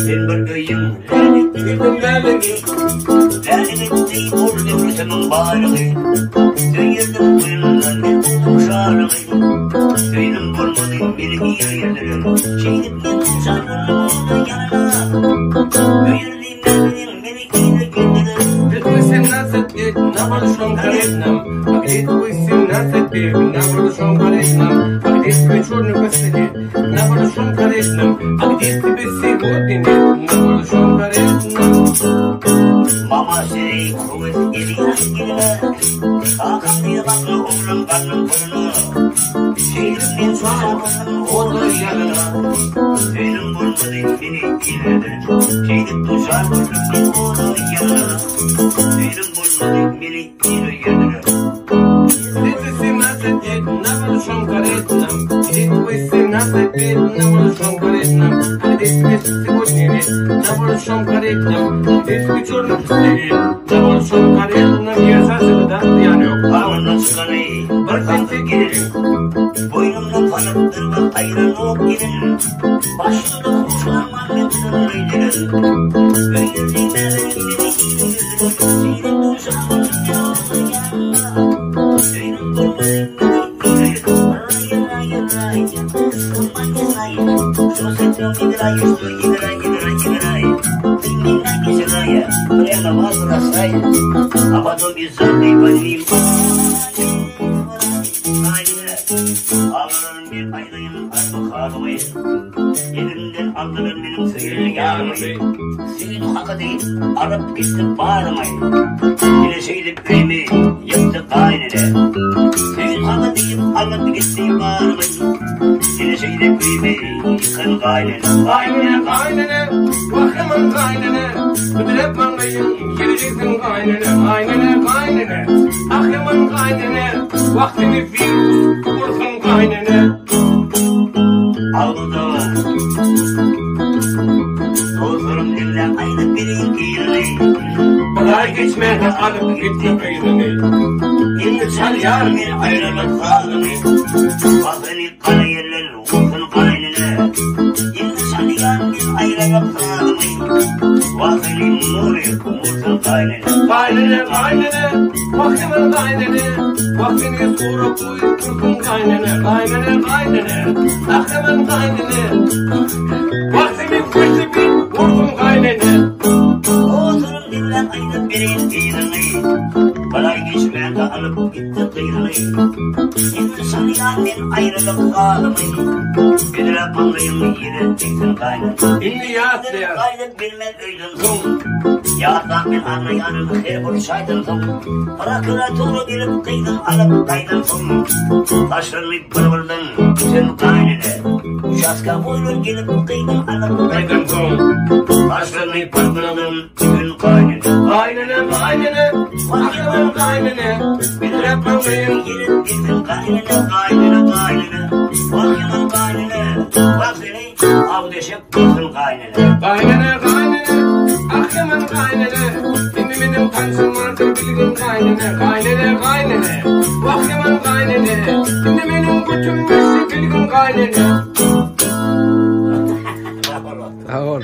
Sen bir öýüň lälegi, Lälik etdi ol döwletimiň baýlygy. Söýerdim goýnunda men onuň şalygy. Söýdüm bolmady meni ir ýerlere. Şeýdip men duçar boldum onuň ýanyna. Öýerdi meniň meni ir ýerlere. Где твой 17 лет на большом каретном? А где твой 17 лет на большом каретном? А где твой черный пистолет на большом каретном? А где тебе сегодня нет на большом каретном? Mama şeý höwes edýän geline, Kakam diýdi bakma oglum garnyň puluna. Şeýdip men şoňa boldum oduň ýanyna. Söýdüm bolmady meni iýmedi. Şeýdip duçar boldum men oduň ýanyna. Söýdüm bolmady meni iýmedi. Где ты 17 лет на большом каретном? Где твой 17 лет на большом каретном? А где тебе сегодня нет на большом каретном? Где твой черный пистолет на большом каретном? Я şaşırdan ziyan yok. Barmyndan çykany bir salgy gelin. Boýnumdan salyp dyrnak aýranok gelin. Başymda huşlanman men syrly gelin. Öýlerdi mälim meni iliň ýüzüne. Şeýdip duşan boldum men onuň ýanynda. Söýdüm bolmady meni А потом из этой возьми Alırım bir aydayım armı Elimden aldılar benim sıyırlı yarımı Süt hakkı değil alıp gitti bağrımı Yine şeydip köyümü yıktı kaynene Süt hakkı deyip alıp gitti bağrımı Yine şeydip köyümü yıkın kaynene Kaynene kaynene, vah kaynene. Ödülep manlayın, geleceksin kaynene. Kaynene kaynene, ah yaman kaynene. Vaktini virüs, vursun kaynene. Aldı Dostlarım dinle aynı birin kirli Kolay geçmedi alıp gitti kıyını. Şimdi çalyar bir ayrılık sazını Vatanı kara yerler olsun kaynene Şimdi çalyar bir ayrılık sazını Vatanı nuri olsun kaynene Kaynene kaynene, vah yaman kaynene. Vaktini sonra koy dursun kaynene. Kaynene kaynene, ah yaman kaynene. Vaktini kuşu bir vursun kaynene. Oturum dinle aynı birin kirli Kolay geçmedi alıp gitti kıyrını Şimdi çalyar bir ayrılık sazını Güdüre panlayım yere çeksin kaynene İndi yat ya. Kaydet bilmez öydün son. Yardan bir anlayanın her bir şaydın son. Prokuratura gelip kıydın alıp kaydın son. Taşlarını pırvırdın sen kaynene. Uçaska boylu gelip kıydın alıp Kaydın kaydın son. Taşlarını pırvırdın sen kaynene. Kaynene kaynene, ah yaman kaynene. Bildirep manlayın. Gelip gittin kaynene kaynene kaynene. Bak yaman kaynene. Bak seni av deşek kırsın kaynene. Kaynene kaynene, ah yaman kaynene. Şimdi benim tanışım vardır bilgin kaynene. Kaynene kaynene, vah yaman kaynene. Şimdi benim bütün bilgin kaynene. Sag ol.